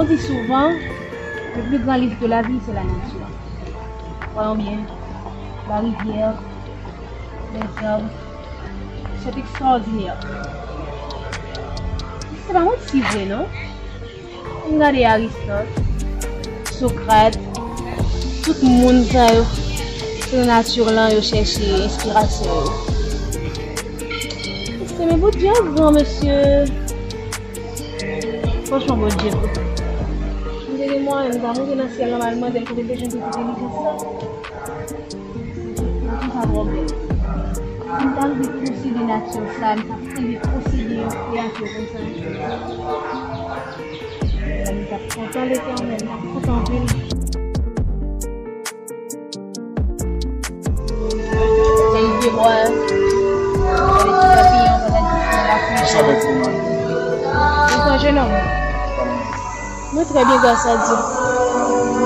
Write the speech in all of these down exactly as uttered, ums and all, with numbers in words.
Pi souvan, le plus grand livre de la vie, c'est la nature. Croyons bien, la rivière, les arbres, c'est extraordinaire. Se pa manti vre, non? Ann gade Aristote, Socrate, tout moun sa yo, se nan nati lan yo chèche enspirasyon yo. Mesye, men Bondye an gran, mesye. Franchman, Bondye bon. M te gen mwayen, m ta monte nan syèl la, m al mande l kote l te jwenn tout entèlijans sa. Mwen, tout sa twò bèl. Si m ta rive posede nati sa, m ta rive posede yon kreyati konsa, m t ap kontan, Letènèl, m t ap kontan anpil. Sèl vye bwa, gade ti papiyon, gade ti lapli cho. Bonswa, jenòm. Mwen trè byen, gras a Dye.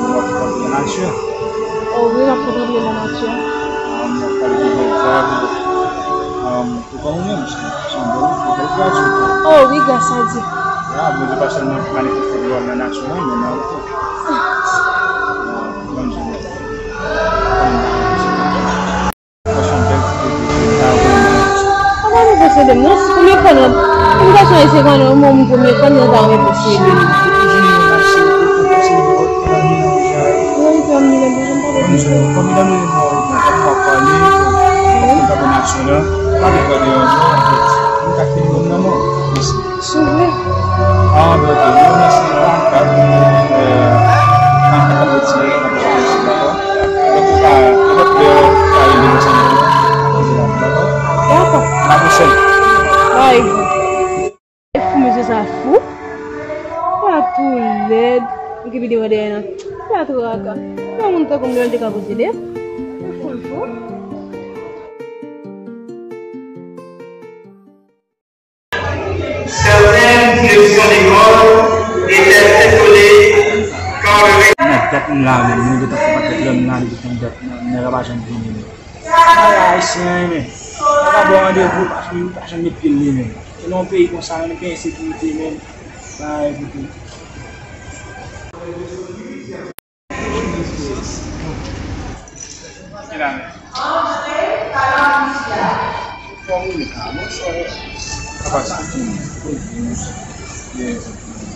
W ap kontre nan nati? O wi, m ap kontre nan nati. M ap pale de bèl zam. Ou kòman ou menm? Se yon bèl, bèl gras ou. O wi, gras a Dye. Ya, Bondye pa sèlman manifeste glwa l nan nati lan, men nan ou tou. Bòn jounen. Papa m posede m, non, si premye fwa nan, m gason ayisyen konnen yon moun premye fwa nan ta renmen posede m. Wi, fè m li lè m pa konn pale, m pa konn aksyon nan, pa gen pale yon jan, anfèt, m ka fini menm nan mò. Souple. Ah, ben, ok. Mwen, mèsi, trannkat, euh, trannkat, trannkat, trannkat, trannkat, dakò? Donk, ou ka, nenpòt lè, ou ka rele nou, dakò? Dakò. A la pwochèn. Bye. E fou, mesye, sa fou. Sa tou lèd. Mwen ki pi devan dèyè nan. Sa traka. Yon moun tankou m, li te ka posede. Fou, fou. Certaines directions d'école étaient étonnées quand le... Nan dat m la menm, mwen gentan fè pakèt lè m la, li gentan dat nan, nèg la pa janm vini menm. Bagay ayisyen an, men. Sa pa ba w randevou, pa janm, pa janm met pye l li menm. Se nan yon peyi konsa, nou gen ensekirite menm. Bagay pou tou.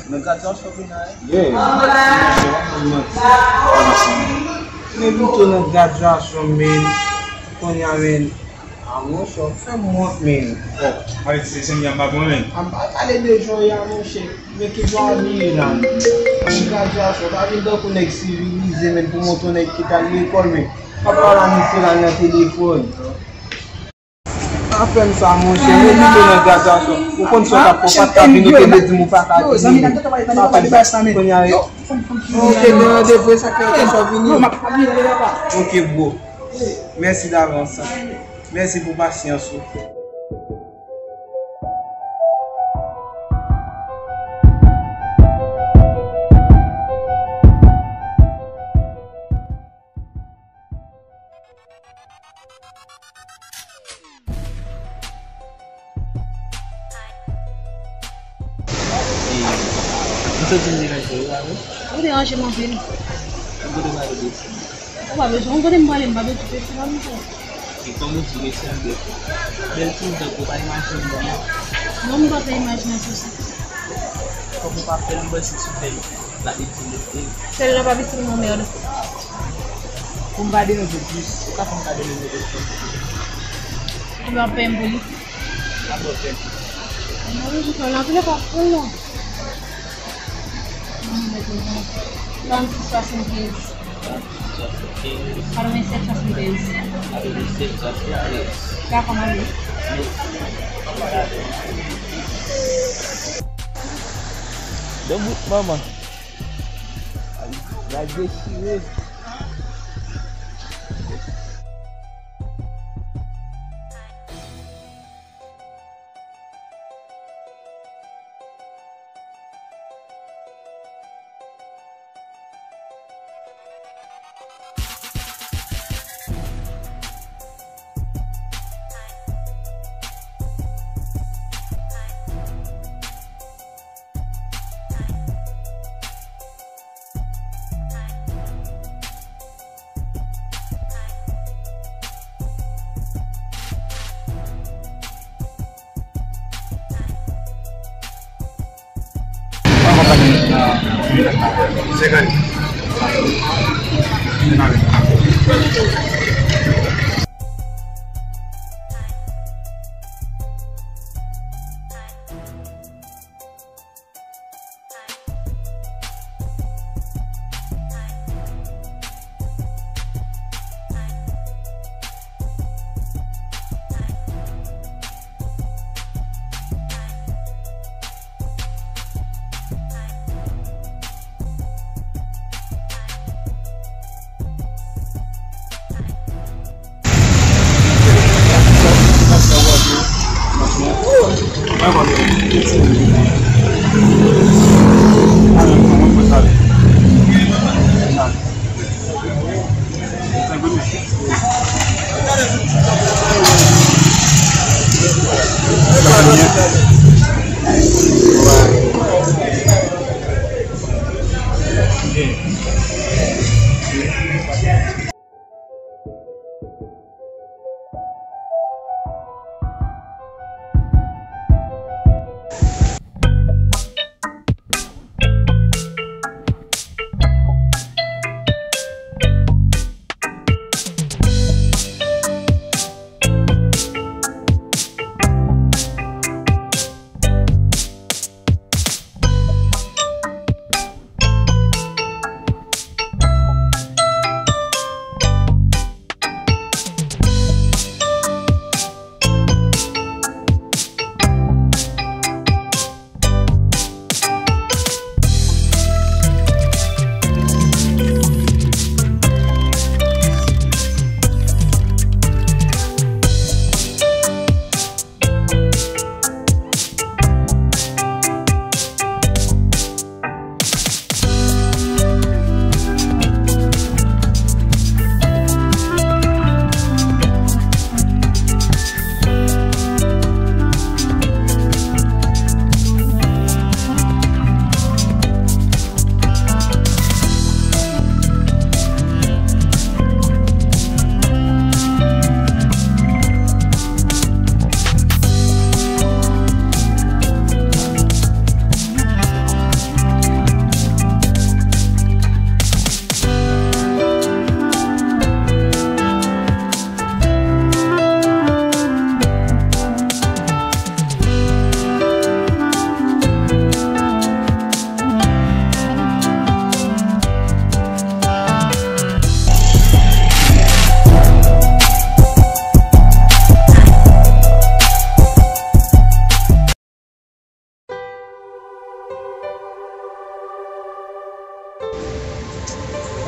Nan gradyasyon final. Yeah. Men pito nan gradyasyon, men, kounye a, men, a monchè, w fè m wont, men. Bon, Ayiti, se sènèl m ap pran, men. A pa pale de jan w ye a, monchè. Men ki jan w abiye la? Nan gradyasyon, pa vin tankou nèg sivilize, men, pou montre w nèg ki t al lekòl, men. Pa pale a misye la nan telefòn. Pa fè m sa, monchè. Men pito nan gradyasyon. Ou konn sa w t ap fè, w pa t ka vini, ou te vle di m ou pa ka vini. Pa fè m sa. Kounye a, ok, gen randevou, sa k fè w te fè w vini. Ok, bro. Mèsi davans. Mèsi pou pasyans ou. M santi m deranje w, wi. Ou deranje m anpil. M kote w pale de ti. Ou pa bezwen, ou kote m pale, m pa bezwen ti pèsonèl, m fè. E kòm ou di, rete anlè. Bèl ti m tankou, pa imajine m non. Non, m pa fè imajinasyon sa. Kòm ou pa fè l, m panse sou tèl la, li di l, e. Tèl la pa vin sou mwen, mèd. Pou m pa deranje w plis, ou ka fè m kado de mwen telefòn. Ou ap peye m pou li? Mwen pa bezwen fè l, antoulèka, pran l non. Trannsis swasannkenz. Katrevennsèt swasannkenz. Dakò, m ale. Bon bout manman. Ay, la dechire. Senkant.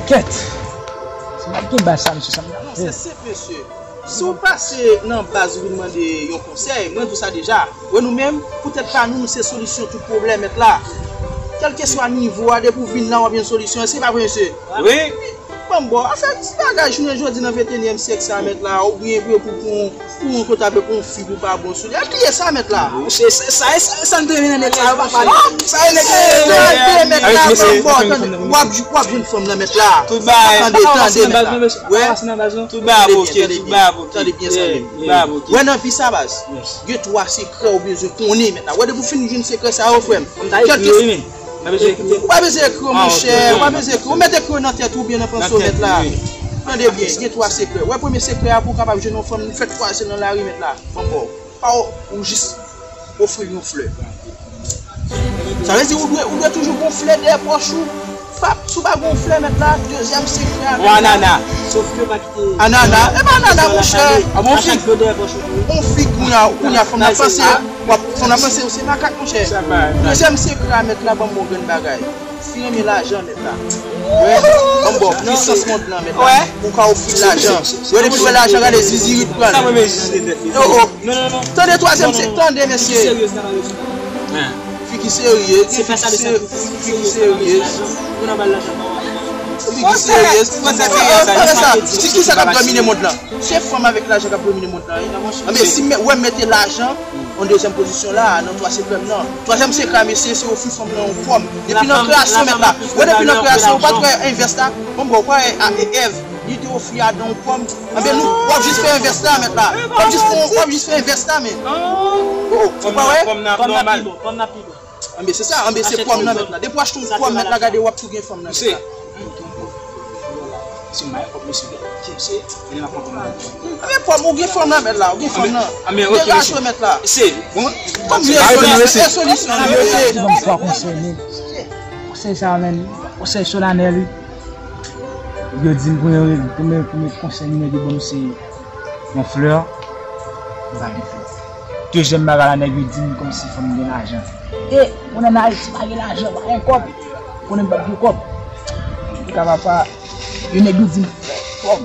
Kèt! Se pa gen baz sa, mesye, sa m ta Non, se senp, mesye. Si w pase nan baz ou vin mande yon konsèy, mwen di w sa deja. Wè nou menm, pou tèt pa nou, nou se solisyon tout pwoblèm, mèt la. Kèlkeswa nivo a, depi w vin la, w ap jwenn solisyon. Èske pa vre, mesye? Wi. Bon, bon, afè ti bagay jounen jodi nan ventenyèm syèk sa, mèt la, oubyen pou, pou, pou yon kote avèk yon fi pou pa bon sou li. Al bliye sa, mèt la. Se, se, sa, sa, sa n te vin nan nèg sa yo pa pale. Sa e nèg sa yo. Tande, mèt la, bon, bon, tande. W ap, w ap jwenn fanm nan, mèt la. Tout bagay. Tande, tande, mèt la. Wè. Tout bagay ap oke, tout bagay ap oke. Tande byen, tande byen. Tout bagay ap oke. Wè nan vi sa, baz. Gen twa sekrè ou bezwen konnen, mèt la. Wè depi w fin jwenn sekrè sa yo, frè m. Kèlke Ou pa bezwen ekri yo, monchè. Ou pa bezwen ekri. Ou mete ekri yo nan tèt ou oubyen nan panse w, mèt la. Tande byen, gen twa sekrè. Wè premye sekrè a pou w kapab jwenn yon fanm, nou fèk kwaze nan lari, mèt la. Bon, bon. Pa w, ou jis ofri l yon flè. Sa vle di ou dwe, ou dwe toujou gon flè dèyè pòch ou. Pa, si w pa gon flè, mèt la, dezyèm sekrè a, mèt la. Anana. Anana. E pa anana, monchè. A bon, fig. Bon, fig, kounye a, kounye a, fanm nan panse. W ap, fò n ap panse yo se makak, monchè. Dezyèm sekrè a, mèt la, ban m yon grenn bagay. Fi renmen lajan, mèt la. Wè, ban m ba w pwisans mond lan, mèt la. Pou w ka ofri l lajan. Wè, depi l wè lajan, gade zizirit pran l. Oh, oh. Tande twazyèm se, tande, mesye. Fi ki serye, fi ki serye. Fi ki serye. Tande sa. Ti kisa k ap domine mond lan? Se fanm avèk lajan k ap domine mond lan, wi. Anben, si m wè m mete lajan an dezyèm pozisyon la, nan twa sekrè m nan. Twazyèm sekrè a, mesye, se ofri fanm nan yon pòm. Depi nan kreyasyon, mèt la. Wè, depi nan kreyasyon, ou pa t wè envès la? Bon, bon, ou pa wè, a, e, Èv, li te ofri Adan yon pòm. Anben, nou, w ap jis fè envès la, mèt la. W ap jis fè, w ap jis fè envès la, men. Oh, oh, ou pa wè? Pòm nan pi bon, pòm nan pi bon. Anben, se sa, anben, se pòm nan mèt la. Depi w achte yon pòm mèt la, gade, w ap tou gen fanm nan mèt la. Mesye, si m bay kòb, mesye, mesye, men la pòm nan. Anben, pòm, ou gen fanm nan mèt la, ou gen fanm nan. Anben, ok, degaje w mèt la. Mesye, bon. Kòm se solisyon, mesye. Konsèy sa, menm. Konsèy solanèl, wi. Yo di m premye, premye, premye konsèy nèg yo ban m se yon flè, m pa gen flè. Dezyèm bagay la, nèg yo di m kòmsi fò m gen lajan. E, moun ann Ayiti pa gen lajan, pa gen kòb. Konnen m p ap gen kòb. Antouka, papa, yo nèg yo di m fò m.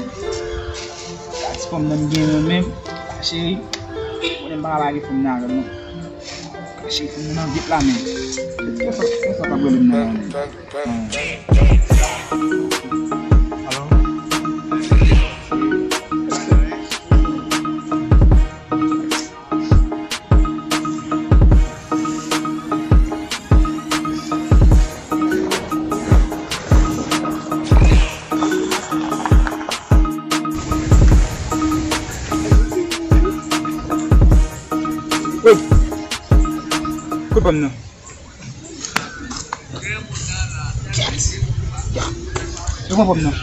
Ti fò m nan m gen mwen menm, cheri. Konnen m pa ka pa gen fò m nan avè m non. Kache pou moun an vit la menm. Kèsa, kèsa k ap rele m nan la menm? Alo? Wi. Kote pòm nan? Kèt! Ya! Yo pran pòm nan.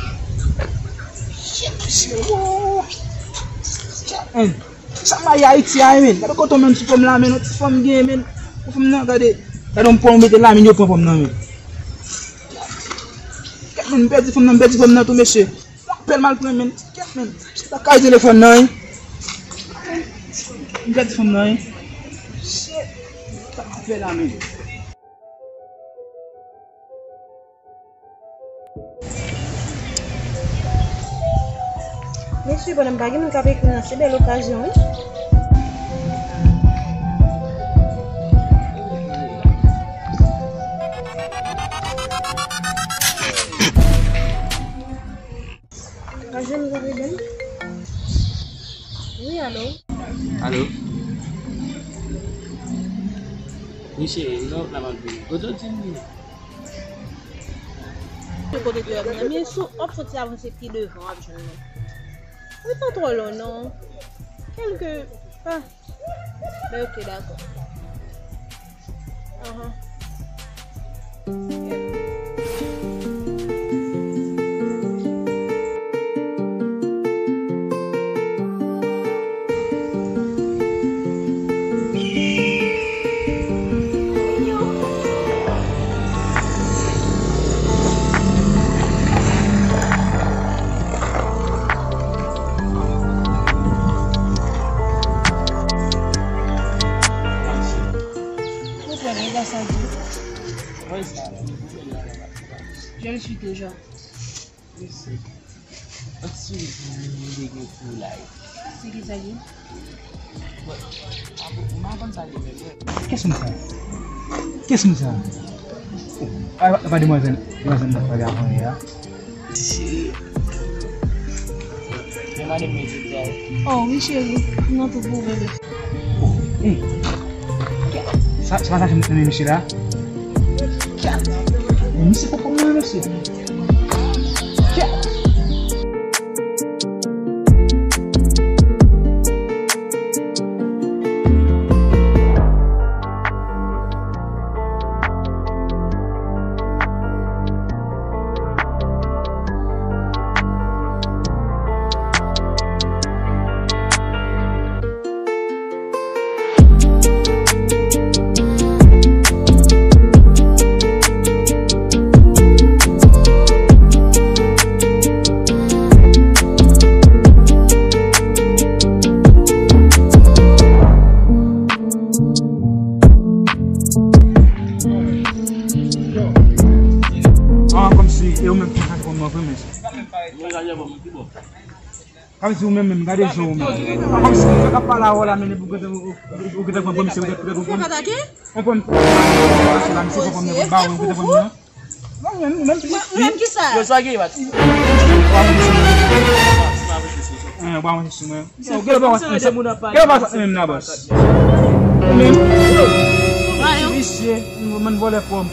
Shit, mesye, woo! Kèt, men! Sa m bay Ayiti a, men! Gade kote w menm ti fanm la, men! Yon ti fanm gen, men! Yon fanm nan, gade! Gade yon pòm mete la, men! Yo pran pòm nan, men! Kèt, men! M pèdi fanm nan, m pèdi fanm nan tou, mesye! Yon apèl m al pran, men. Kèt, men. Se pa kay telefòn nan, wi. M pèdi fanm nan, wi. Shit. Sa k ap fè la, men. Mesye, pandan m pa gen moun k ap ekri nan, se bèl okazyon, wi. Pa jwenn gwo pwoblèm. Wi, alo? Alo? Wi, cheri, non, la m ap vini. Kote w di m ye? Kote w di w ap vini? Men sou, w ap soti avanse pi devan, w ap jwenn mwen. Wi, pa twò lwen, non. Kèlke, ah. Ben, ok, dakò. Ahan. Ou pran nèg la sa di. Je le suis déjà. Mesi. Yon ti moun dege pou lay. Se ki sa ki? Bon, m pa konn sa li menm. Kiyès moun sa? Kiyès moun sa? Ah, pa demwazèl, demwazèl m t ap pale avan yè a. Cheri. Men madanm mwen di sa. Oh, wi, cheri. M nan tout pou ou, bebe. Oh, hey. Sa, sa, sa, men mesye la. Men mesye poko mwen, mesye. Ah, kòmsi, e ou menm ki chanje kòm mwen vre, men. Kòmsi ou menm, menm, gade jan ou menm. Kòmsi ou fè k ap pale a ou la, men, ou gentan, ou, ou gentan pran pwomisi, ou gentan, ou gentan pran pwomisi. Ou pran pwomisi la, misye pran pwomisi, ou gentan pran pwomisi. Mwen menm, ou menm ki sa? Yo, sa gen, Max. Ou pa mwen sou mwen. Ou pa mwen sou mwen. Yo, gade, ou pa mwen sou mwen. Gade, ou pa mwen sou mwen, la, bòs. Ou menm. Ti visye, ou menm vòlè fòm.